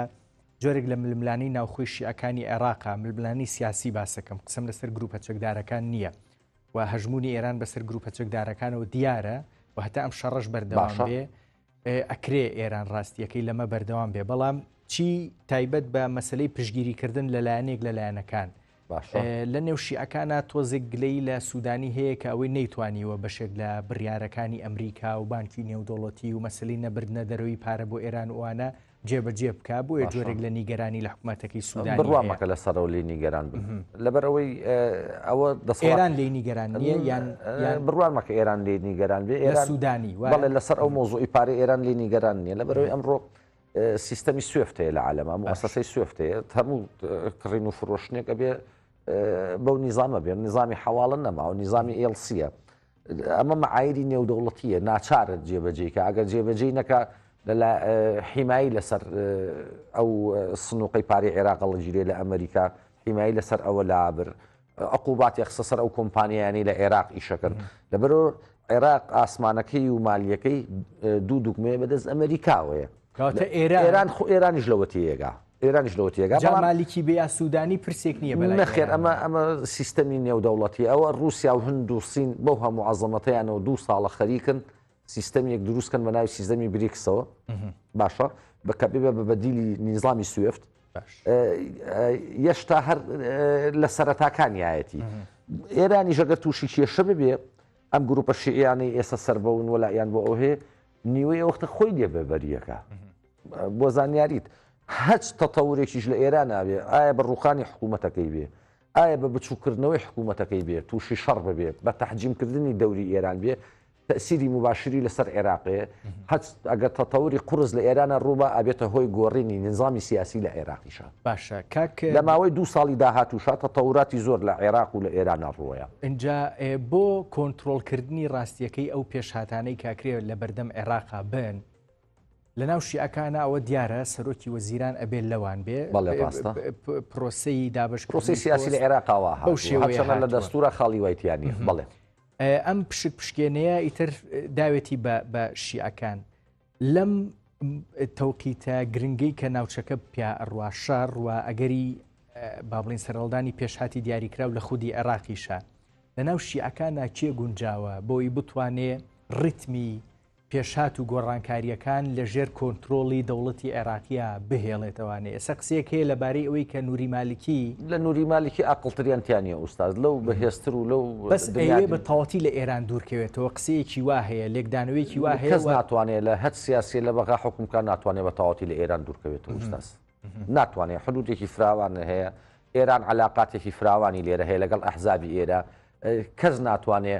جۆرێک لە ململانەی ناوخۆی شیعەکانی عێراقا ململانەی سیاسی باسەکەم قسەم لەسەر گروپە چەکدارەکان نییە و هەژمونی ئێران بەسەر گروپە چەکدارەکانەوە دیارە و هەتا ئەم شەڕەش بەردەوام بێ ئەکرێ ئێران ڕاستیەکەی لەمە بەردەوام بێ بەڵام چی تایبەت بە مەسلەی پشگیریکردن لە لایەنێک لە لایەنەکان لە نێو شیعەکانە تۆزێک گلەی لە سوودانی هەیە کە ئەوەی نەیتوانیوە بەشێک لە بڕیارەکانی ئەمریکا و بانکی نێودەوڵەتی و مەسلی نەبردنە دەرەوەی پارە بۆ ئێران وانە جێبەجێ بکا بۆیە جۆرێک لە نیگەرانی لە حکوومەتەکەی سوودان بڕوا مەکە لەسەرەوە لێی نیگەران بن لەبەر ئەوەی ئەوە دەسەڵات ئێران لێی نیگەران نییە یان بڕوا مەکە ئێران لێی نیگەران بێ ئێران سوودانی بەڵێ لەسەر ئەو مۆزوعی پارەی ئێران لێی نیگەران نییە لەبەر ئەوەی ئەمڕۆ سیستەمی سوێفت هەیە لە عالەما موسسەی سوێفت هەیە هەموو کڕین و فرۆشتنێک ئەبێ بەو نیزامە بێ نیزامی حەواڵە نەماوە نیزامی ئێڵسیە ئەمە مەعایری نێودەوڵەتییە، ناچارە جێبەجێی کا، ئەگەر جێبەجێی نەکا لە حیمایی لەسەر ئەو سنووقەی پارەی عێراق هەڵەگیرێ لە ئەمریکا، حیمایی لەسەر ئەوە لابر، عقوباتی خستە سەر ئەو کۆمپانیایانەی لە عێراق ئیشەکەن. لەبەرئەوە عێراق ئاسمانەکەی و مالیەکەی دوو دوگمەیە بەدەست ئەمریکاوەیە. کەواتە ئێران ئێران خۆ ئێرانیش لەوە تێیەگا. ئێرانیش لەوە تێگا جا مالیکی بێ یا سوودانی پرسێک نییە بەلای نەخێر ئەمە ئەمە سیستەمی نێودەوڵەتی ئەوە رووسیا و هند و سین بەو هەموو عەزەمەتەیانەوە دوو ساڵە خەریکن سیستەمیەک دروستکەن بە ناوی سیستەمی بریکسەوە باشە بەکە بێ بە بەدیلی نیزامی سوێفت یەشتا هەر لە سەرەتاکانیایەتی ئێرانی ژەگەر تووشی کێشە ببێ ئەم گروپە شیعیانەی ئێستا سەربەون وەلایان بۆ ئەو هەیە نیوەی ئەوەختە خۆی لێ بەبەریەکە بۆ زانیاریت هەچ تەتەورێکیش لە ئێرانا بێ ئایا بە ڕووخانی حکوومەتەکەی بێ ئایا بە بچووکردنەوەی حکوومەتەکەی بێ تووشی شەڕ ببێ بە تەحجیمکردنی دەوری ئێران بێ تەئسیری موباشری لەسەر عێراقێ هەچ ئەگەر تەتەوری قورس لە ئێرانە ڕووبا ئەبێتە هۆی گۆڕینی نیزامی سیاسی لە عێراقیشا. باشە کاک. لە ماوەی دوو ساڵی داهاتووشا تەتەوراتی زۆر لە عێراق و لە ئێرانا ڕووەیە. ئینجا بۆ کۆنترۆڵکردنی ڕاستییەکەی ئەو پێشهاتانەی کە ئەکرێ لەبەردەم عێراقا بن، لەناو شیعەکانا ئەوە دیارە سەرۆکی وەزیران ئەبێ لەوان بێ بەڵێ ڕاستە. پرۆسەی دابەشکردنی پرۆسەی سیاسی لە پۆست عێراقا وا بەو هاتووە شێوەیە هەرچەندە لە هاتووە. دەستوورا خاڵی وای تیا نییە بەڵێ. ئەم پشک پشکێنەیە ئیتر داوێتی بە بە شیعەکان لەم تەوقیتە گرنگەی کە ناوچەکە پیا ئەڕوا شەڕ و ئەگەری با بڵین سەرهەڵدانی پێشهاتی دیاریکراو لە خودی عێراقیشە لەناو شیعەکاندا کێ گونجاوە بۆی بتوانێ ڕیتمی پێشهات و گۆڕانکارییەکان لە ژێر کۆنترۆڵی دەوڵەتی عێراقیا بهێڵێتەوانێ ئێستا قسەیەک هەیە لە بارەی ئەوەی کە نوری مالکی. لە نوری مالکی ئاقڵتریان تیا نیە ئوستاز لەو بەهێزتر و لەو بەس ئەیەوێ بە تەواوەتی لە ئێران دوور کەوێتەوە قسەیەکی وا هەیە لێکدانەوەیەکی وا هەیە کەس ناتوانێ لە هەچ سیاسیە لە بەغا حوکم بکا ناتوانێ بە تەواوەتی لە ئێران دوور کەوێتەوە ئوستاز ناتوانێ حدودێکی فراوان هەیە ئێران عەلاقاتێکی فراوانی لێرە هەیە لەگەڵ ئەحزابی ئێرە کەس ناتوانێ.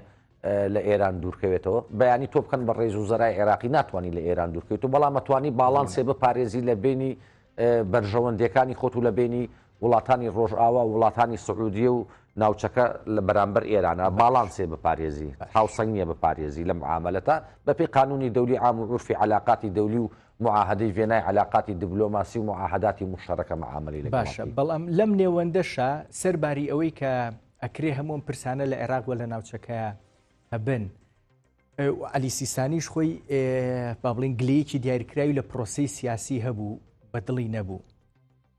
لە ئێران دوورکەوێتەوە. بەیانی تۆ بکەن بە ڕەئیس وزەرای عێراقی ناتوانی لە ئێران دوورکەویتەوە، بەڵام ئەتوانی باڵانسێ بپارێزی لە بینی بەرژەوەندیەکانی خۆت و لە بینی وڵاتانی ڕۆژئاوا و وڵاتانی سعودیە و ناوچەکە لە بەرامبەر ئێرانە باڵانسێ بپارێزی، هاوسەنگیە بپارێزی لە معامەلەتا بەپێی قانونی دەولی عام و عورفی عەلاقاتی دەولی و معاهدەی ڤێنای عەلاقاتی دبلۆماسی و معاهداتی موشتەرەکە معامەلەی لەگەڵ باشە بەڵام لەم نێوەندەشا سەرباری ئەوەی کە ئەکرێ هەموو ئەم پرسانە لە عێراق و لە ناوچەکەیا هەبن. عەلی سیستانیش خۆی با بڵین گلەیەکی دیاریکراوی لە پرۆسەی سیاسی هەبوو بە دڵی نەبوو.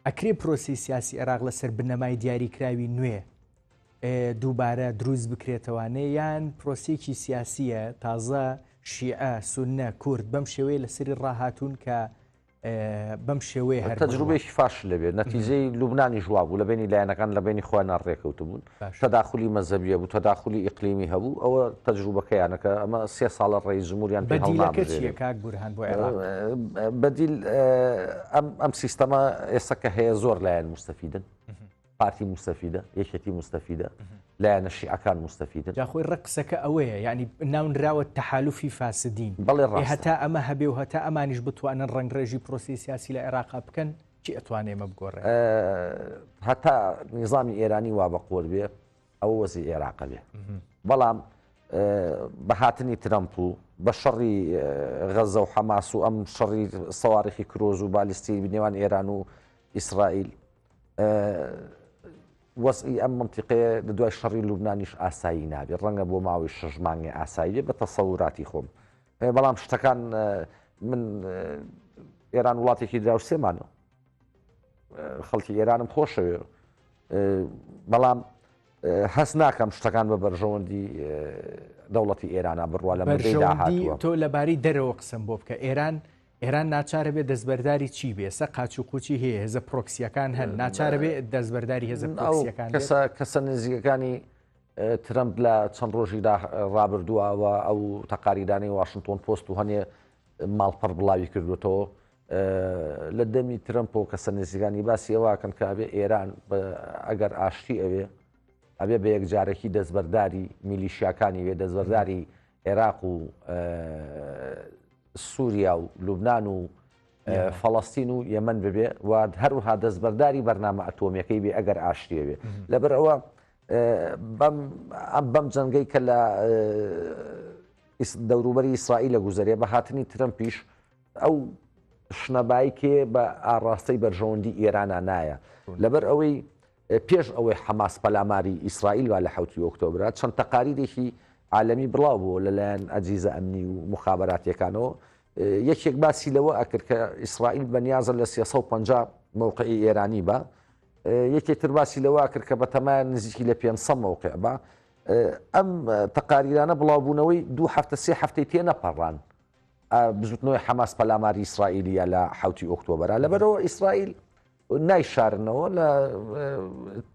ئەکرێ پرۆسەی سیاسی عێراق لەسەر بنەمای دیاریکراوی نوێ دووبارە دروست بکرێتەوانێ یان پرۆسێکی سیاسیە تازە شیعە سونە کورد بەم شێوەیە لەسەری ڕاهاتوون کە بەم شێوەیە هەر تەجروبەیەکی فاشل لەبێ نەتیجەی لوبنانیش وابوو لە بینی لایەنەکان لە بینی خۆیان ڕێکەوتبوون تەداخلی مەزەبیە بوو تەداخلی ئیقلیمی هەبوو ئەوە تەجروبەکەیانەکە ئەمە سێ ساڵە ڕێی جمهوریان پێ بەدیلەکە چییە کاک بورهان بۆ عێراق؟ بەدیل ئەم ئەم سیستەمە ئێستا کە هەیە زۆر لایەن مستەفیدن پارتی موستەفیدە، یەکێتی موستەفیدە، لایەنە شیعەکان موستەفیدن. جا خۆی ڕێک قسەکە ئەوەیە یانی ناونراوە تەحالوفی فاسدین. بەڵێ ڕاستە. هەتا ئەمە هەبێ و هەتا ئەمانیش بتوانن ڕەنگڕێژی پرۆسەی سیاسی لە عێراقا بکەن کێ ئەتوانێ ئەمە بگۆڕێ؟ هەتا نیزامی ئێرانی وا بە قوت بێ ئەوە وەزعی عێراقە بێ. بەڵام بە هاتنی ترەمپ و بە شەڕی غەزە و حەماس و ئەم شەڕی سەوارخی کرۆز و بالیستی نێوان ئێران و ئیسرائیل وەزعی ئەم مەنتیقەیە لە دوای شەڕی لوبنانیش ئاسایی نابێت، ڕەنگە بۆ ماوەی شەش مانگێ ئاسایی بێت بە تەسەوراتی خۆم، بەڵام شتەکان من ئێران وڵاتێکی دراوسێمانە، خەڵکی ئێرانم خۆشەوێ، بەڵام هەست ناکەم شتەکان بە بەرژەوەندی دەوڵەتی ئێرانە بڕوا لە بەرژەوەندی تۆ لەبارەی دەرەوە قسەم بۆ بکە ئێران ئێران ناچارە بێ دەستبەرداری چی بێ؟ سە قاچ و قوچی هەیە، هێزە پرۆکسییەکان هەن، ناچارە بێ دەستبەرداری هێزە پرۆکسییەکان بێت؟ کەسە کەسە نزیکەکانی ترەمپ لە چەند ڕۆژی ڕابردووە و ئەو تەقاریدانەی واشنتۆن پۆست و هەنێ ماڵپەڕ بڵاوی کردوێتەوە لە دەمی ترەمپ و کەسە نزیکانی باسی ئەوەکەن کە ئەبێ ئێران ئەگەر ئاشتی ئەوێ ئەبێ بە یەکجارەکی دەستبەرداری میلیشیاکانی وێ دەستبەرداری عێراق و سووریا و لوبناان و فەڵەستین و یەمەن ببێ و هەروها دەستبەرداری بەرنامە ئەتۆمیەکەی بێ ئەگەر ئاشتیە بێ لەبەر ئەوە بەم ئەم بەم جەنگەی کە لە دەوروبەری ئیسرائیل لە گوزەرێ بە هاتنی ترەمپیش ئەو شنەبایکێ بە ئاڕاستەی بەرژەوەندی ئێرانە نایە لەبەر ئەوەی پێش ئەوەی حەماس پەلاماری ئیسرائیل با لە حەوتی ئۆکتۆبرا، چەند تەقاریرێکی عالەمی بڵاو بووە لە لایەن ئەجیزە ئەمنی و موخابەراتیەکانەوە، یەکێک باسی لەوە ئەکرد کە ئیسرائیل بەنیازە لە 350 مەوقعی ئێرانی با، یەکێک تر باسی لەوە کرد کە بەتەمایە نزیکی لە 500 مەوقع با. ئەم تەقاریرانە بڵاوبوونەوەی دوو هەفتە سێ هەفتەی تێنەپەڕان بزوتنەوەی حەماس پەلاماری ئیسرائیلیە لە حەوتی ئۆکتۆبرا، لەبەرەوە ئیسرائیل نایشارنەوە لە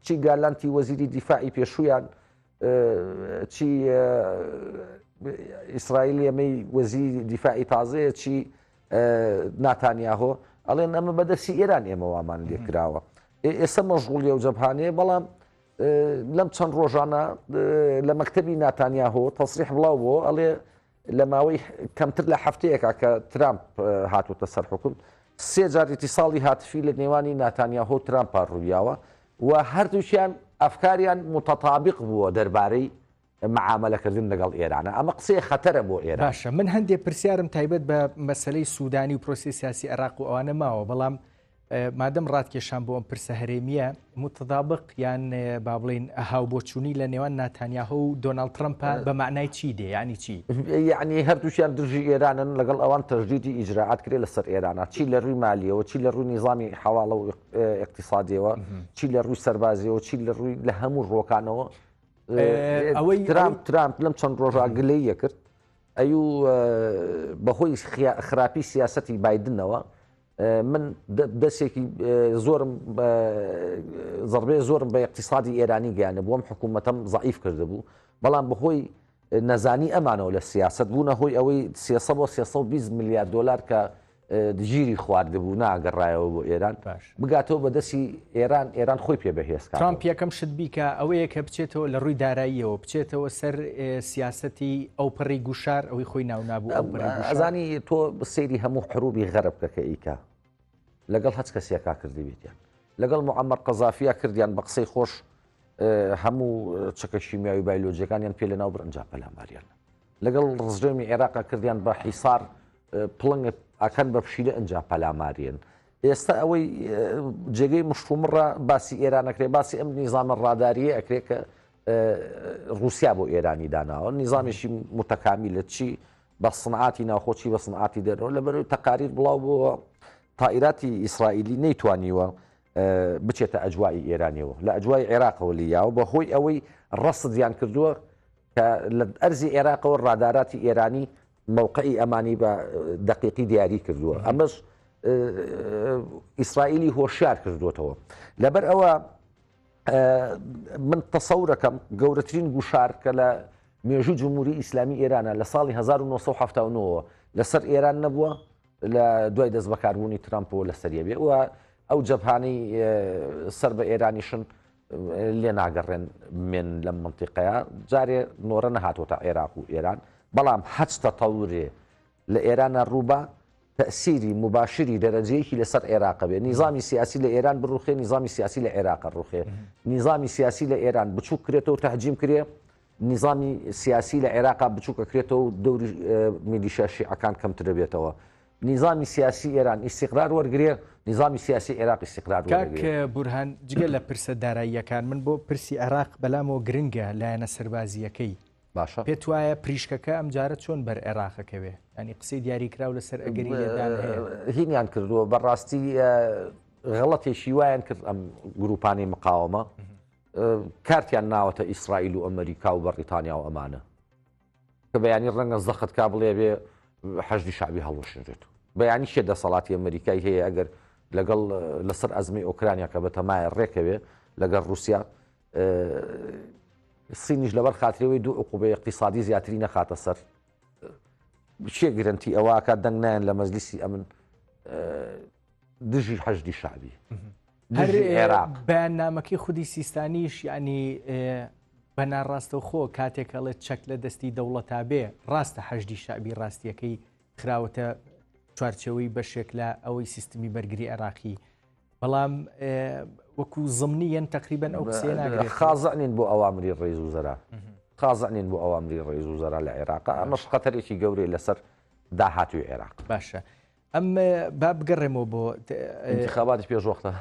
چی گالانتی وەزیری دیفاعی پێشوویان چی ئیسرائیل ئەمەی وەزیری دیفاعی تازەیە چی ناتانیاهۆ ئەڵێن ئەمە بەدەستی ئێران ئێمە وامان لێکراوە ئێستا مەشغوڵیە و جەبهانەیە بەڵام لەم چەند ڕۆژانە لە مەکتتەبی ناتانیاهۆ تەسریح بڵاو بۆ ئەڵێ لە ماوەی کەمتر لە هەفتەیەکا کە ترامپ هاتووتە سەر حوکم، سێ جار ئیتیساڵی هاتفی لە نێوانی ناتانیاهۆ و ترامپا ڕوویاوە و هەردووکیان ئەفکاریان موتەتابق بووە دەربارەی مەعامەلەکردن لەگەڵ ئێرانە. ئەمە قسەیە خەتەرە بۆ ئێران. باشە من هەندێ پرسیارم تایبەت بە مەسەلەی سوودانی و پرۆسەی سیاسی عێراق و ئەوانە ماوە، بەڵام مادەم ڕاتکێشان بۆ ئەم پرسە هەرێمییە، متطابق یان با بڵێین هاوبۆچوونی لە نێوان ناتانیاهۆ و دۆناڵد ترەمپە بە مەعنای چی دێ؟ یانی چی؟ یەعنی هەردووکیان دژی ئێرانن، لەگەڵ ئەوان تەشدیدی ئیجرائات کرێ لەسەر ئێرانە، چی لە ڕووی مالییەوە، چی لە ڕووی نیزامی حەواڵە و ئیقتیسادییەوە، چی لە ڕووی سەربازییەوە، چی لە ڕووی لە هەموو ڕووەکانەوە. ئەوەی ترامپ ترامپ لەم چەند ڕۆژە گلەییە کرد ئەیو بەهۆی خراپی سیاسەتی بایدنەوە من دەسێکی زۆرم زەڕبێ زۆرم بە اقتصادی ئێرانی گەیانە بووم حکوومەتەم زعیف کردبوو بەڵام بەهۆی نەزانی ئەمانەوە لە سیاست بوونە هۆی ئەوەی 300 بۆ 320 میلیارد دلار کە گیری خواردبوو ناگەڕایەوە بۆ ئێران باش. بگاتەوە بە دەستی ئێران ئێران خۆی پێ بەهێز کاتەوە. ترامپ یەکەم شت بیکا ئەوەیە کە بچێتەوە لە ڕووی داراییەوە بچێتەوە سەر سیاسەتی ئەوپەڕی گوشار ئەوەی خۆی ناونابوو ئەوپەڕی گوشار. ئەزانی تۆ سەیری هەموو حروبی غەرب کە کە ئیکا لەگەڵ هەچ کەسێکا کردبێتیان لەگەڵ معەمەر قەزافیا کردیان بە قسەی خۆش هەموو چەکە شیمیاوی بایلۆجیەکانیان پێ لەناو بر ئەنجا پەلاماریان لەگەڵ ڕژێمی عێراقا کردیان بە حیسار پڵنگ ئەکەن بە پشیلە ئەنجا پەلاماریێن ئێستا ئەوەی جێگەی مشتومڕە باسی ئێران ئەکرێ باسی ئەم نیزامە ڕاداریە ئەکرێ کە رووسیا بۆ ئێرانی داناوە نیزامێکی متەکامی لە چی بە سنعاتی ناوخۆ چی بە سنعاتی دەرەوە لەبەرەوەی تەقاریر بڵاو بووە تائیراتی ئیسرائیلی نەیتوانیوە بچێتە ئەجوایی ئێرانیەوە لە ئەجوای عێراقەوە لیاوە بە هۆی ئەوەی ڕەسدیان کردووە کە لە ئەرزی عێراقەوە ڕاداراتی ئێرانی مەوقعی ئەمانی بە دەقیقی دیاری کردووە ئەمەش ئیسرائیلی هۆشیار کردووەتەوە لەبەر ئەوە من تەسەورەکەم گەورەترین گوشار کە لە مێژوو جمهوری ئیسلامی ئێرانە لە ساڵی 1970 لەسەر ئێران نەبووە لە دوای دەست بەکاربوونی ترامپەوە لەسەریە بێ و ئەو جەبهانەی سەر بە ئێرانیشن لێ ناگەڕێن بمێن لەم منتیقەیە جارێ نۆرە نەهاتۆتە عێراق و ئێران بەڵام هەچ تەتەورێ لە ئێرانە ڕووبا تەئسیری موباشری دەرەجەیەکی لەسەر عێراقە بێ نیزامی سیاسی لە ئێران بڕوخێ نیزامی سیاسی لە عێراقە ڕوخێ نیزامی سیاسی لە ئێران بچوک کرێتەوە تەحجیم کرێ نیزامی سیاسی لە عێراقا بچوک ئەکرێتەوە و دەوری میلیشیا شیعەکان کەمترە بێتەوە نیزامی سیاسی ئێران ئیستیقرار وەرگێ نیزامی سیاسی عێراق ئیستیقرار کاک بورهان جگە لە پرسە داراییەکان من بۆ پرسی عێراق بەلامەوە گرنگە لایەنە سەربازییەکەی باشە. پێت وایە پریشکەکە ئەمجارە چۆن بەر عێراق ئەکەوێ؟ یانی قسەی دیاریکراو لەسەر ئەگەری لێدان هەیە؟ هینیان کردووە بەڕاستی غەڵەتێکی وایان کرد ئەم گروپانەی مقاومە کارتیان ناوەتە ئیسرائیل و ئەمریکا و بەڕیتانیا و ئەمانە کە بەیانی ڕەنگە زەخت کا بڵێ بێ حەشدی شعبی هەڵوەشێنرێت بەیانی شێ دەسەڵاتی ئەمریکای هەیە ئەگەر لەگەڵ لەسەر ئەزمی ئۆکرانیا کە بەتەمایە ڕێکەوێ لەگەڵ رووسیا سینیش لەبەر خاترەوەی دوو عقوبەی اقتصادی زیاتری نەخاتە سەر چێ گرنتی ئەوەکە دەنگ نایەن لە مەجلیسی ئەمن دژی حەشدی شعبی هەر عێراق بەیاننامەکەی خودی سیستانیش یعنی بە ناڕاستەوخۆ کاتێک ئەڵێت چەک لە دەستی دەوڵەتا بێ ڕاستە حەشدی شعبی ڕاستیەکەی خراوەتە چوارچەوەی بەشێک لە ئەوەی سیستمی بەرگری عێراقی بەڵام وەکو زمنی یەن تقریبن ئەو قسەیە ناگرێت خازع نین بۆ ئەوامری ڕیز و زەرا خازع نین بۆ ئەوامری ڕیز و زەرا لە عێراق ئەمەش خەتەرێکی گەورەی لەسەر داهاتوی عێراق باشە ئەم با بگەڕێمەوە بۆ انتخاباتی پێشوەختە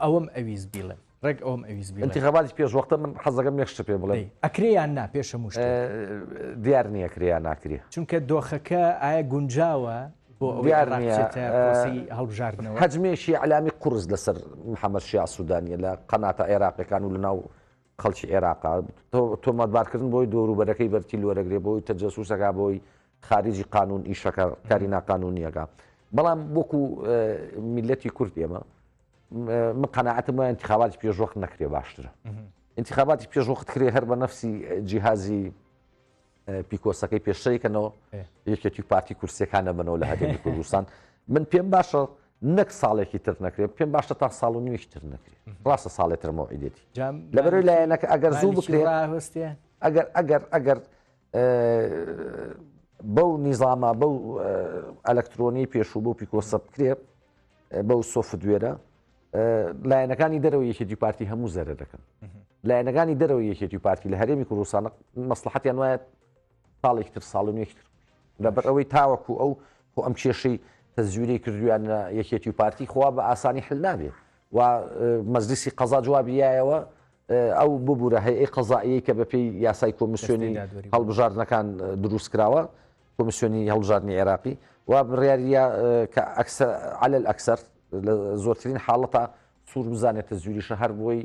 ئەوەم ئەویست بیڵێم ڕێک ئەوم ئەویست بیڵێم انتخاباتی پێشوەختە من حەزەکەم یەک شت پێ بڵێم ئەکرێ یان نا پێش هەموو شتێک دیار نییە کرێ یان ناکرێ چونکە دۆخەکە ئایا گونجاوە بۆ ئەوەی دیار عێراق نییە بچێتە پرۆسەی هەڵبژاردنەوە هەجمێکی ئیعلامی قورس لەسەر محەمەد شیاع سوودانییە لە قەناتە عێراقیەکان و لەناو خەڵکی عێراقا تۆمەتبارکردن بۆی دەوروبەرەکەی بەرتیل وەرەگرێ بۆی تەجەسوسەکە بۆی خارجی قانون ئیشەکە کاری ناقانونیەکە بەڵام وەکو میلەتی کورد ئێمە من قەناعەتم وایە انتخاباتی پێشوەخت نەکرێ باشترە انتخاباتی پێشوەخت کرێ هەر بە نەفسی جیهازی پیکۆسەکەی پێشەیکەنەوە یەکێتی و پارتی کورسیەکان نەبنەوە لە هەرێمی کوردستان من پێم باشە نەک ساڵێکی تر نەکرێت پێم باشە تا ساڵ و نوێش تر نەکرێت ڕاستە ساڵێ تر مەوعیدێتی لەبەرەوەی لایەنەکە ئەگەر زوو بکرێت ئەگەر ئەگەر ئەگەر بەو نیزامە بەو ئەلکترۆنی پێشوو بۆ پیکۆسە بکرێت بەو سۆفتوێرە لایەنەکانی دەرەوە یەکێتی پارتی هەموو زەرە دەکەن لایەنەکانی دەرەوە یەکێتی پارتی لە هەرێمی کوردستان مەسلحەتیان وایە ساڵێکی تر ساڵ و نوێکی تر لەبەر ئەوەی تاوەکو ئەو خۆ ئەم کێشەی تەزویری کردویان یەکێتی و پارتی خوا بە ئاسانی حل نابێ و مەجلیسی قەزا جوابی یایەوە ئەو ببوورە هەیئەی قەزائیەی کە بەپێی یاسای کۆمیسیۆنی هەڵبژاردنەکان دروست کراوە کۆمیسیۆنی هەڵبژاردنی عێراقی و بڕیاریە کە ئەکسەر عەلەل ئەکسەر لە زۆرترین حاڵەتە سوور بزانێت تەزویریشە هەر بۆی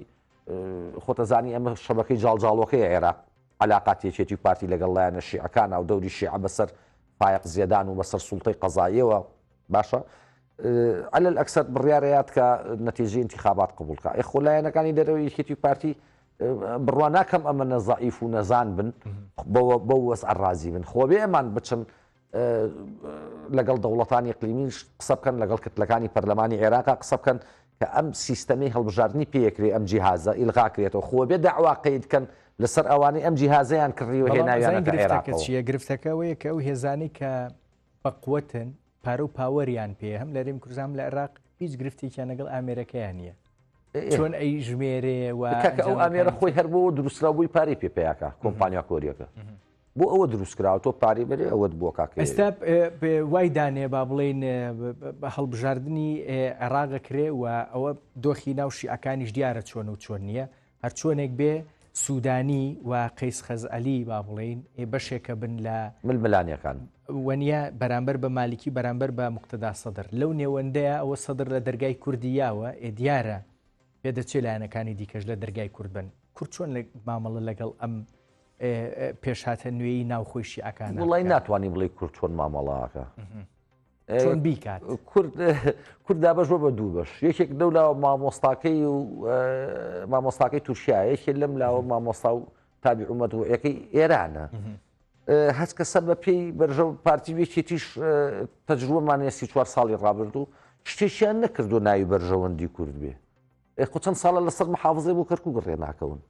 خۆتەزانی ئەمە شەبەکەی جاڵجاڵۆکەی عێراق علاقات یەکێتی و پارتی لەگەڵ لایەنە شیعەکان و دەوری شیعە بەسەر فایق زێدان و بەسەر سوڵتەی قەزاییەوە باشە عەلەل ئەکسەر بڕیارەیات کە نەتیجەی انتخابات قبوڵ کە ئێ خۆ لایەنەکانی دەرەوەی یەکێتی و پارتی بڕوا ناکەم ئەمە نە زەعیف و نەزان بن بەوە بەو وەزعە ڕازی بن خۆ بێ ئەمان بچن. لەگەڵ دەوڵەتانی ئیقلیمیش قسە بکەن، لەگەڵ کتلەکانی پەرلەمانی عێراقا قسە بکەن کە ئەم سیستەمەی هەڵبژاردنی پێکرێ ئەم جیهازە ئیلغا کرێتەوە، خۆ بێ دەعوا قەید کەن لەسەر ئەوانەی ئەم جیهازەیان کڕی و بەڵام ئەزانی هێناویانەتە گرفتەکە عێراقەوە. چییە؟ گرفتەکە ئەوەیە کە ئەو هێزانەی کە بەقوەتن، پارە و پاوەریان پێیە هەم لە هەرێمی کوردستان هەم لە عێراق، هیچ گرفتێکیان لەگەڵ ئامێرەکەیان نییە. چۆن ئەی ژمێرێ و کاکە ئەو ئامێرە ئەنجامەکانی خۆی هەر بۆ دروستکراو بووی پارەی پێ پەیاکە کۆمپانیا کۆریەکە بۆ ئەوە دروست کراوە تۆ پارەی بەرێ ئەوەت بۆ کاکە ئێستا وای دانێ با بڵێین بە هەڵبژاردنی عێراق کرێ و ئەوە دۆخی ناو شیعەکانیش دیارە چۆن و چۆن نییە هەرچۆنێک بێ سوودانی و قەیس خەزعەلی با بڵێین بەشێکە بن لە ململانێکان وەنیە بەرامبەر بە مالیکی بەرامبەر بە مقتەدا سەدر لەو نێوەندەیە ئەوە سەدر لە دەرگای کوردی یاوە ئێ دیارە پێدەچێ لایەنەکانی دیکەش لە دەرگای کورد بن کورد چۆن لە مامەڵە لەگەڵ ئەم پێشهاتە نوێی ناوخۆی شیعەکان وڵی ناتوانانی بڵێ کورد چۆن مامەڵاکە چۆن بیکات کورد کورد دابەش بە دوو بەش یەکێک لەو لاوە مامۆستاکەی و مامۆستاکەی تورکیا یەکێک لەم لاوە مامۆستا و تابع و مەتبوعەکەی ئێرانە هەچ کەسە بە پێی بەرژە پارتی یەکێتیش تەجروبەمان 34 ساڵی ڕابردوو شتێکیان نەکردو ناوی بەرژەوەندی کورد بێ ئێ خۆ چەند ساڵە لەسەر محافزەی بۆ کەرکوک ڕێ ناکەون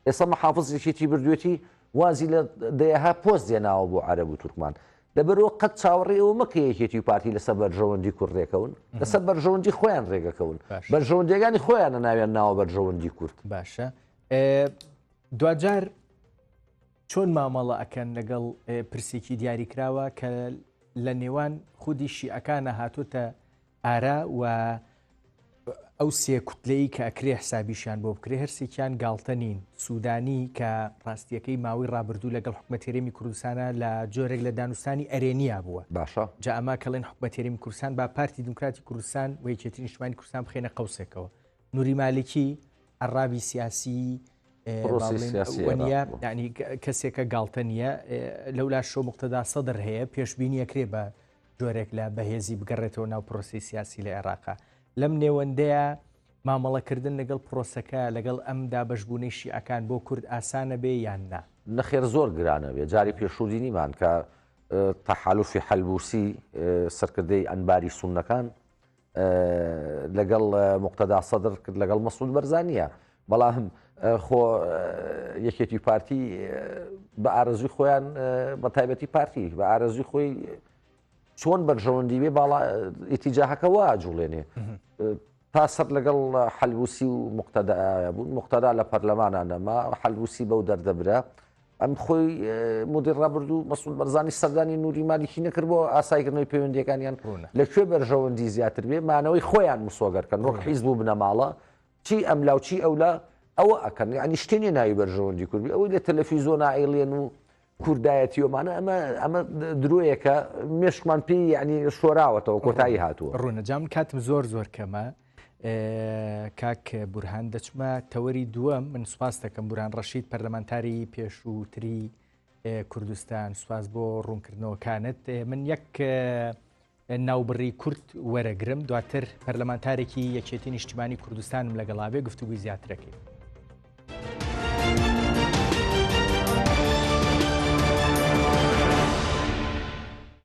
ئێستا محافز یەکێتی بردوێتی وازی لە دەیەها پۆست دێناوە بۆ عەرەب و تورکمان لەبەرەوە قەت چاوەڕێ ئەوە مەکە یەکێتی و پارتی لەسەر بەرژەوەندی کورد ڕێکەون لەسەر بەرژەوەندی خۆیان ڕێگەکەون بەرژەوەندیەکانی خۆیانە ناویان ناوە بەرژەوەندی کورد. باشە دواجار چۆن مامەڵە ئەکەن لەگەڵ پرسێکی دیاریکراوە کە لە نێوان خودی شیعەکانە هاتۆتە ئارا و ئەو سێ کوتلەی کە ئەکرێ حسابیشیان بۆ بکرێ هەرسێکیان گاڵتە نین سوودانی کە ڕاستیەکەی ماوەی ڕابردوو لەگەڵ حکومەت هەرێمی کوردستانە لە جۆرێک لە دانوستانی ئەرێنیا بووە باشە جا ئەمە کەڵێن حکومەت هەرێمی کوردستان با پارتی دیموکراتی کوردستان و یەکێتی نیشتمانی کوردستان بخێنە قەوسێکەوە نوری مالکی عەڕابی سیاسی وەنیە ینی کەسێکە گاڵتە نییە لەولا شۆ مقتەدا سەدر هەیە پێشبینیەکرێ بە جۆرێک لە بەهێزی بگەڕێتەوە ناو پرۆسی سیاسی لە عێراقا لەم نێوەندەیە مامەڵەکردن لەگەڵ پرۆسەکە لەگەڵ ئەم دابشبوونەی شیعەکان بۆ کورد ئاسانە بێ یان نا؟ نەخێر زۆر گرانە بێ جاری پێشوو بینیمان کە تەحالوفی حەلبوسی سەرکردەی ئەنباری سوننەکان لەگەڵ مقتەدا سەدر کرد لەگەڵ مەسعود بەرزانیە بەڵام خۆ یەکێتی پارتی بە ئارەزوی خۆیان بە تایبەتی پارتی بە ئارەزوی خۆی چۆن بەرژەوەندی بێ باڵا ئیتیجاهەکە وا جوڵێنێ تا سەر لەگەڵ حەلبوسی و مقتەدا بوون مقتەدا لە پەرلەمانە نەما حەلبوسی بەو دەردەبرا ئەم خۆی مدیر ڕابردوو مەسعود بەرزانی سەردانی نوری مالیکی نەکرد بۆ ئاساییکردنەوەی پەیوەندیەکانیان لە کوێ بەرژەوەندی زیاتر بێ مانەوەی خۆیان مسۆگەرکەن وەک حیزب و بنەماڵە چی ئەملا و چی ئەولا ئەوە ئەکەن یعنی شتێ نیە ناوی بەرژەوەندی کوردی ئەوەی لە تەلەفیزۆنا ئەیڵێن و کوردایەتی ومانە ئەمە ئەمە درۆیەکە مێشکمان پێی یعنی شۆراوەتەوە کۆتایی هاتووە. ڕوونە جا من کاتم زۆر زۆر کەمە کاک بورهان دەچمە تەوەری دووەم من سوپاس دەکەم بورهان ڕەشید پەرلەمانتاری پێشووتری کوردستان سوپاس بۆ ڕوونکردنەوەکانت من یەک ناوبڕی کورت وەرەگرم دواتر پەرلەمانتارێکی یەکێتی نیشتیمانی کوردستانم لەگەڵابێ گفتوگوی زیاترەکەی.